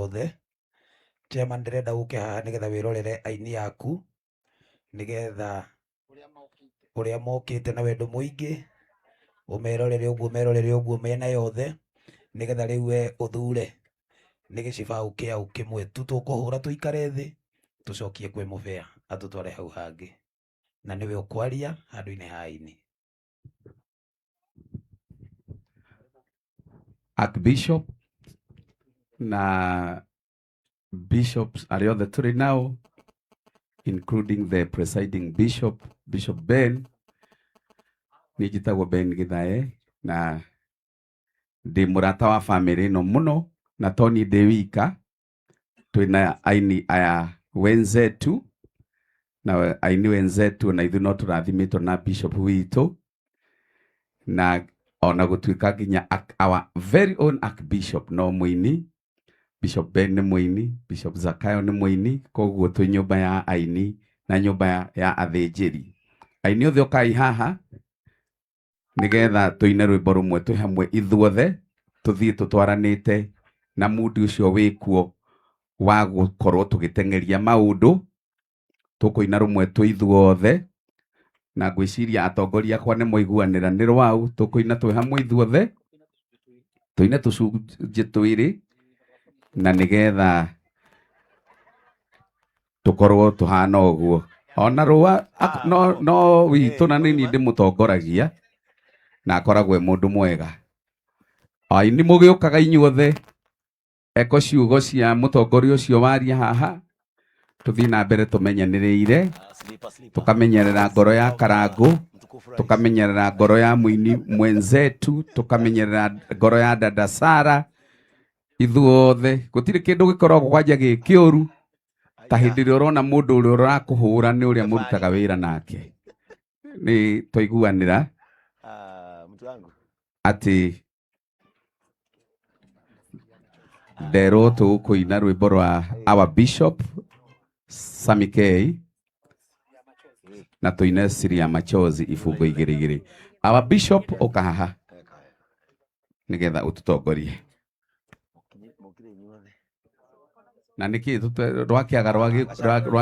Othe. Chairman, ndĩrenda ũke haha nĩgetha wĩrorere aini aku, nĩgetha ũrĩa mokĩte na wendo mũingĩ, ũmerorere ũguo, merorere ũguo mĩena yothe, nĩgetha rĩu we ũthure nĩ gĩcibaũ kĩaũ kĩmwe tu tũkũhũra, tũikare thĩ, tũcokie kwĩ mũbĩa atũtware hau hangĩ, na nĩwe ũkwaria handũ-inĩ ha aini. Archbishop na bishops arĩa othe tũrĩ nao, including the presiding bishop, Bishop Ben. Niĩ njĩtagwo Ben Githae na ndĩ mũrata wa famĩlĩ ĩno mũno, na to niĩ ndĩ wika, twĩna aini aya wenzetu na aini wenzetu, na ithuĩ no tũrathimĩtwo na bishop witũ, na ona gũtuĩka nginya our very own archbishop no mũini, Bishop Ben nĩ mũini, Bishop Zakayo nĩ mũini, koguo twĩ nyũmba ya aini na nyũmba ya athĩnjĩri. Aini othe ũkai haha nĩgetha tũine rwĩmbo rũmwe twĩ hamwe ithuothe, tũthiĩ tũtwaranĩte na mundi ũcio wĩkuo wa gũkorwo tũgĩteng'eria maũndũ. Tũkũina rũmwe twĩ ithuothe, na ngwĩciria atongoria akwa nĩ moiguanĩra nĩ rwau. Tũkũina twĩ hamwe ithuothe, tũine tũcunjĩ twĩrĩ, na nĩgetha tũkorwo tũhana ũguo ona rũa no witũ, na nĩ niĩ ndĩmũtongoragia na akoragwo e mũndũ mwega. Aini mũgĩũkaga inyuothe, eko ciugo cia mũtongoria ũcio waria haha, tũthiĩ na mbere tũmenyanĩrĩire, tũkamenyerera ngoro ya Karangũ, tũkamenyerera ngoro ya mũini mwenzetu, tũkamenyerera ngoro ya dada Sara, ithuothe. Gũtirĩ kĩndũ gĩkoragwo kwanja gĩ kĩũru ta hĩndĩ ĩrĩa ũrona mũndũ ũrĩa ũrakũhũra nĩ ũrĩa mũrutaga wĩra nake. Nĩ twaiguanĩra atĩ nderwo tũgũkũina rwĩmbo rwa our bishop Sammy K na tũine Siri ya Machozi ibungo igĩrĩ igĩrĩ. Our bishop, ũka haha nĩgetha ũtũtongorie. Na nĩkĩ rwakĩaga rwa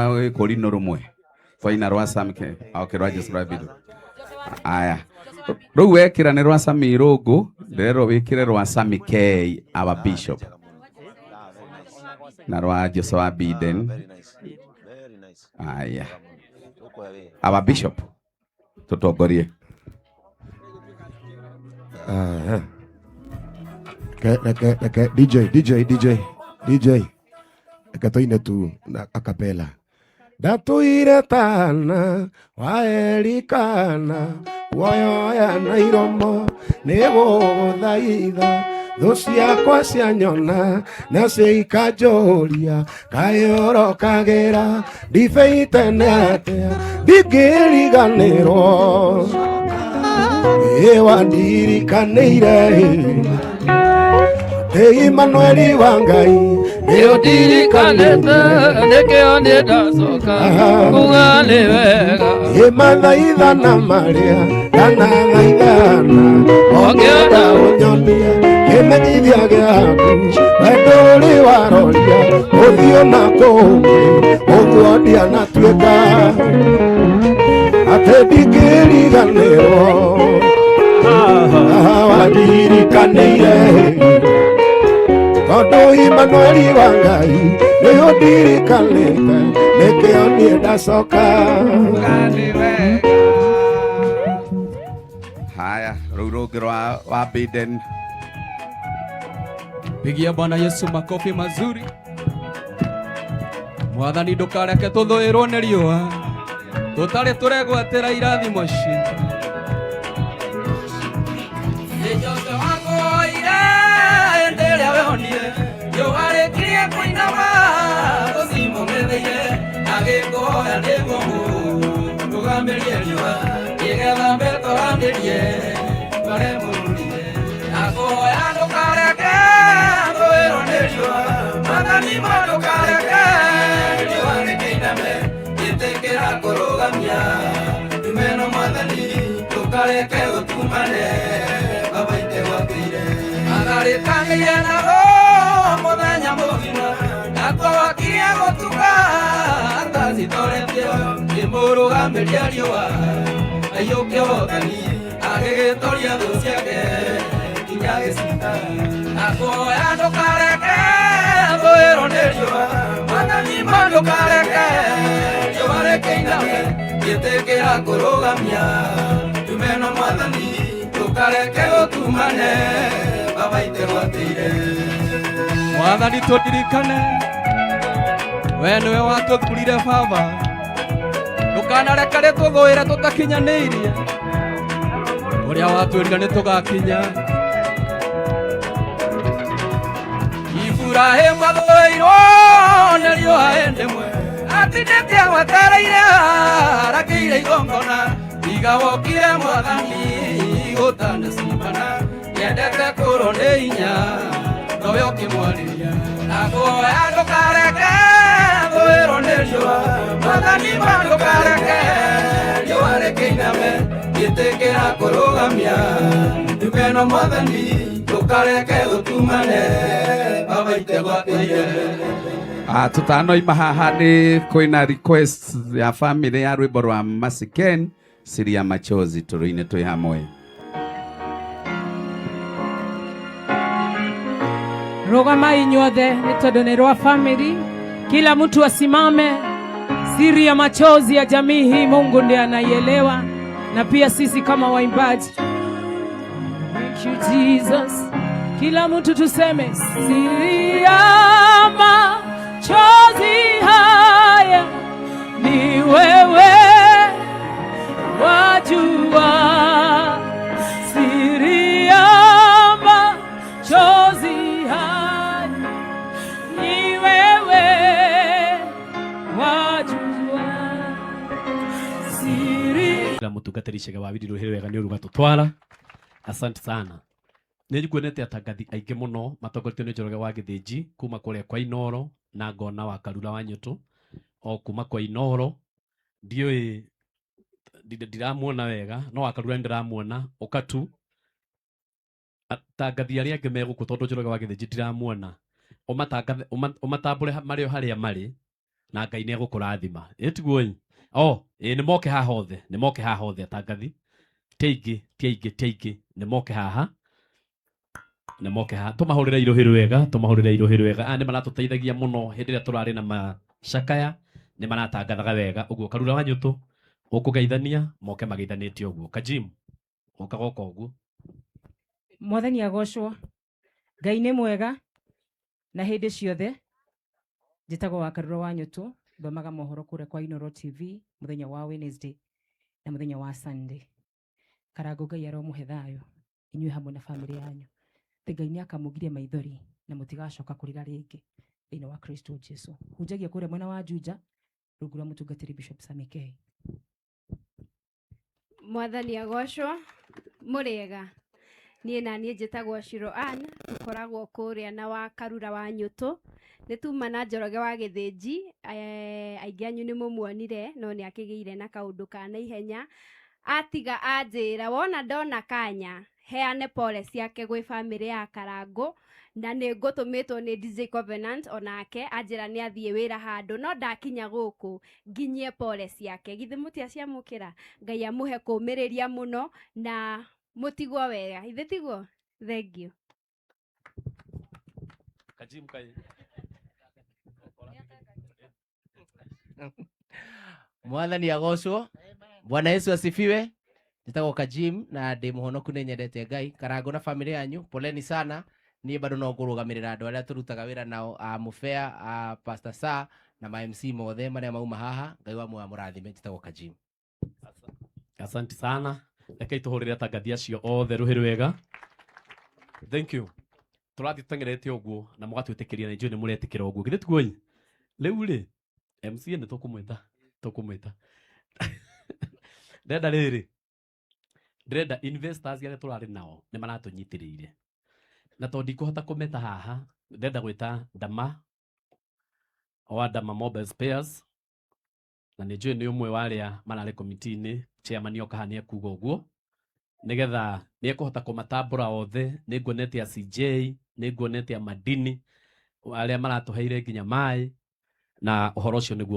gĩkũrinũ rũmwe twaina rwa Sammy K? Okay, rwa Jesu Rabido. Aya, rĩu wekĩra nĩ rwa Sammy Irũngũ, ndĩrerwo wĩkĩre rwa Sammy K, our bishop, na rwa Joshua Biden. Aya, our bishop, tũtongorie. Aha. Reke, reke, reke, DJ, DJ, DJ, DJ. Reke tũine tu na acapella. Ndatũire tana wa Elikana, kuoyoya na iromo nĩ gũgũthaitha. Thũ ciakwa cianyona nacio ikanjũria, kaĩ ũrokagĩra ndibei tene atĩa? Ndingĩriganĩrwo ĩ wandirikanĩire atĩ Imanueli wa Ngai nĩ ũndirikanĩte. Nĩkĩo niĩ ndacoka kuga nĩ wega. Ĩ mathaithana marĩa ndanathaithana, ongĩenda ũnyonie kĩmenyithia gĩaku, wendo ũrĩ waroria ũthiũ na kũngĩ ũguo ndianatuĩka atĩ ndingĩriganĩrwo wandirikanĩire, tondũ Imanueli wa Ngai nĩ ũndirikanĩte, nĩkĩo niĩ ndacoka. Haya, rũu rũngĩ rwa wa Biden. Pigia Bwana Yesu makofi mazuri. Mwathani, ndũkareke tũthũĩrwo nĩ riũa tũtarĩ tũregwatĩra irathimo citũ. Nĩ wakũhoire hĩndĩ ĩrĩa wonire riũa rĩkirie kũinama, tũcimũng'etheire agĩkũhoya nĩguo rũgamĩrie riũa nĩgetha mbetoranĩrie tware mũrurire. Nakũhoya ndũkareke thũĩrwo nĩ riũa, Mwathani ma, ndũkareke riũa rĩkĩiname, ĩtĩkĩra kũrũgamia ndumeno. Mwathani, ndũkareke gũtumane, Baba ite gwakĩire atharĩkanĩire nao mũthenya mũgima. Akĩmũrũgamĩria riũa aiyũke ũhotani agĩgĩtoria thũ ciake nginya agĩcinda. Nakuoya ndũkareke thũĩrwo nĩ riũa Mwathani ma ndũkareke riũa rĩkĩiname gĩtĩkĩra kũrũgamia ndume ĩno Mwathani ndũkareke gũtumane baba itegwatĩire. Mwathani tũririkane we nĩwe watũthurire baba ndũkanareke rĩtũthũĩre tũtakinyanĩirie ũrĩa watwĩrire nĩ tũgakinya. Iburahĩmu athũĩirwo nĩ riũa hĩndĩ ĩmwe atindĩte agwetereire arakĩire igongona tiga wokire Mwathani gũtanacimana nyendete kũrwo nĩ hinya nowe ũkĩmwarĩria. Nakuoya ndũkareke thũĩrwo nĩ riũa Mwathani ma ndũkareke riũa rĩkĩiname gĩtĩkĩra kũrũgamia ndume ĩno Mwathani ndũkareke gũtumane baba itegwatĩire. Tutanoima haha nĩ kwĩna request ya family ya rwĩmbo rwa Masiken Siri ya Machozi tũrũine twĩ hamwe. Rũgamai inyuothe nĩ tondũ nĩ rwa family. Kila mtu asimame. Siri ya machozi ya jamii hii Mungu ndiye anaielewa, na pia sisi kama waimbaji. Thank you Jesus. Kila mtu tuseme siri ya machozi haya ni wewe wajua. Siri ya machozi haya ni wewe wajua. Siri La mutungatĩri Chege wa Wiri rũhĩ wega nĩ ũru gatũtwara. Asante sana. Nĩ nguonete atangathi aingĩ mũno matongoretio nĩ Njoroge wa Gĩthĩnji kuma kũrĩa kwa Inoro na ngona wa Karura wa Nyũtũ o kuma kwa Inoro ndiũĩ ndiramuona wega no wa Karura nĩndĩramuona ũkatu atangathi arĩa angĩ me gũkũ tondũ Njoroge wa Gĩthĩnji ndiramuona ũmatambũre marĩ o harĩa marĩ na Ngai nĩ egũkũrathima. Ĩ tiguo ĩ? O ĩ nĩ moke haha othe, nĩ moke haha othe atangathi ti aingĩ ti aingĩ ti aingĩ nĩ moke haha nĩ moke haha tũmahũrĩre irũhĩ rwega tũmahũrĩre irũhĩ rwega. Aya nĩ maratũteithagia mũno hĩndĩ ĩrĩa tũrarĩ na macakaya nĩ maratangathaga wega ũguo. Karura wa Nyũtũ ũkũgeithania moke mageithanĩtie ũguo. Kajim ũka goka ũguo. Mwathani agocwo. Ngai nĩ mwega na hĩndĩ ciothe. Njĩtagwo wa Karura wa Nyũtũ, thomaga mohoro kũrĩa kwa Inoro TV mũthenya wa Wednesday na mũthenya wa Sunday. Karango Ngai aromũhe thayũ inyuĩ hamwe na famĩlĩ yanyu. Atĩ Ngai nĩ akamũgiria maithori na mũtigacoka kũrĩra rĩngĩ thĩinĩ wa Kristo Jesu. Hunjagia kũrĩa mwena wa Juja rungu rwa mũtungatĩri Bishop Sammy K. Mwathani agocwo. Mũrĩega. Niĩ na niĩ njĩtagwo Shiro Ann, tũkoragwo kũrĩa na wa Karura wa Nyũtũ. Nĩ tuma na Njoroge wa Gĩthĩnji, aingĩ anyu nĩ mũmuonire no nĩ akĩgĩire na kaũndũ ka naihenya. Atiga anjĩra wona ndona kanya heane pole ciake gwĩ famĩlĩ ya Karangũ na nĩ ngũtũmĩtwo nĩ DJ Covenant onake anjĩra nĩ athiĩ wĩra handũ no ndakinya gũkũ nginyie pole ciake. Githĩ mũtiaciamũkĩra? Ngai amũhe kũmĩrĩria mũno na mũtigwo wega. Ithe tiguo? Thank you. Kajim kai. Mwathani agocwo. Bwana Yesu asifiwe. Njĩtagwo Kajim na ndĩ mũhonoku nĩ nyendete Ngai. Karango na famĩlĩ yanyu poleni sana. Niĩ bado no ngũrũgamĩrĩra andũ arĩa tũrutaga wĩra nao a Mũbea, a Pastor Sa na ma MC mothe marĩa mauma haha. Ngai wa muoyo amũrathime. Njĩtagwo Kajim. Asante sana. Rekei tũhũrĩre atangathi acio othe rũhĩ rwega. Thank you. Tũrathiĩ tũteng'erete ũguo na mũgatwĩtĩkĩria na njũĩ nĩ mũretĩkĩra ũguo. Githĩ tiguo ĩ? Rĩu rĩ MC nĩ tũkũmwĩta tũkũmwĩta. Ndĩrenda rĩrĩ ndĩrenda investors arĩa tũrarĩ nao nĩ maratũnyitĩrĩire na tondũ ndikũhota kũmeta haha ndĩrenda gwĩta Dama wa Dama Mobile Spares na nĩ njũĩ nĩ ũmwe wa arĩa mararĩ komiti-inĩ chairman oka haha nĩ ekuga ũguo nĩgetha nĩ ekũhota kũmatambũra othe. Nĩ nguonete a CJ, nĩ nguonete a Madini arĩa maratũheire nginya maĩ na ũhoro ũcio nĩguo.